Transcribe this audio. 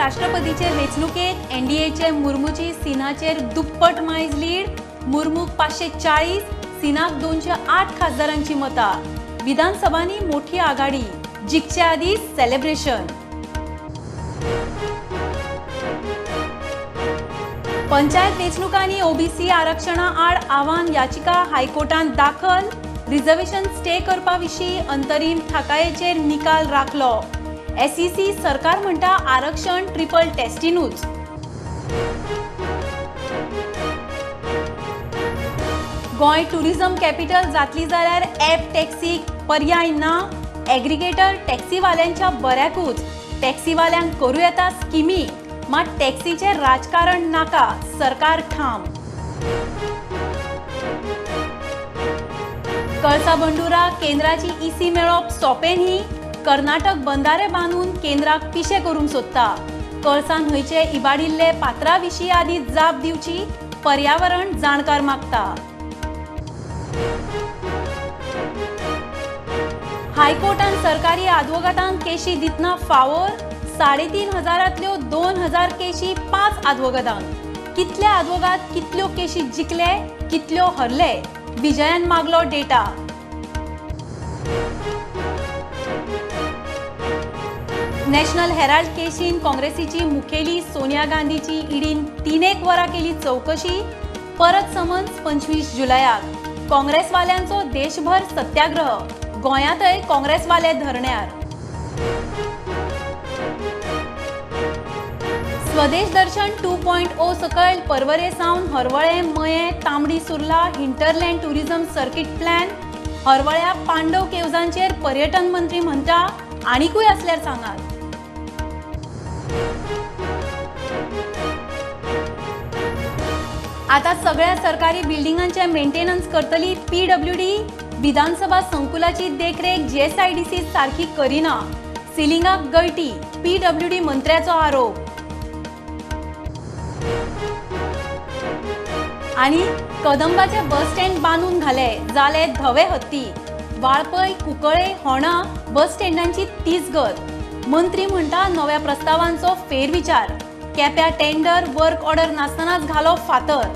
राष्ट्रपतीचे वेंचणुकेत एनडीएचे मुर्मूची सिन्हाचेर दुप्पट मायज लीड. मुर्मूक 540, सिन्हाक 208 खासदारांची मतां. विधानसभांनी मोठी आघाडी, जिखचे आदीं सेलिब्रेशन. पंचायत वेंचणुकांनी ओबीसी आरक्षणा आड आव्हान याचिका हायकोर्टांत दाखल. रिझर्वेशन स्टे करपा विशीं अंतरीम थाकायेचेर निकाल राखलो. एसईसी सरकार म्हणटा आरक्षण ट्रिपल टेस्टिनूच. गोंय टुरिझम कॅपिटल जातली जाल्यार ॲप टॅक्सीक पर्याय ना. एग्रिगेटर टॅक्सीवाल्यांच्या बऱ्याकूच. टॅक्सीवाल्यांक करूं येता स्किमी, मात टॅक्सीचें राजकारण नाका, सरकार ठाम. कळसा बंडुरा केंद्राची इसी मेळप सोंपें न्ही. कर्नाटक बंधारे बांदून केंद्राक पिशें करूंक सोदता. कळसा न्हंयचे इबाडिल्ले पात्रा विशीं आदीं जाप दिवची, पर्यावरण जाणकार मागता. हायकोर्टान सरकारी आदवोगादांक केशी दितना फावोर. 3500 2000 केशी 5 आदवोगादांक. कितले आदवोगाद कितल्यो केशी जिखले, कितल्यो हरले, विजयान मागलो डेटा. नॅशनल हेराल्ड केशीन काँग्रेसीची मुखेली सोनिया गांधीची ईडीन 3 वरां केली चवकशी. परत समन्स 25 जुलयाक. काँग्रेसवाल्यांचो देशभर सत्याग्रह, गोंयांतय काँग्रेसवाले धरण्यार. स्वदेश दर्शन 2.0 सकयल पर्वरे सावन Harvalem, Mayem, Tambdi Surla hinterland tourism circuit plan. हरवळ्या Pandava केव्जांचेर पर्यटन मंत्री म्हणटा आनीकूय आसल्यार सांगात. आता सगळ्या सरकारी बिल्डिंगांचे मेंटेनन्स करतली पीडब्ल्यूडी. विधानसभा संकुलाची देखरेख जीएसआयडीसी सारखी करिना. सिलिंगाक गळटी, पीडब्ल्यूडी मंत्र्याचो आरोप. आनी कदंबाचे बस स्टँड बांदून घाले, जाले धवे हत्ती. वाळपय, कुंकळे, होणा बस स्टँडांची तीच गत. मंत्री म्हणटा नव्या प्रस्तावांचो फेरविचार. केप्यां टेंडर वर्क ऑर्डर नासतनाच घालो फातर.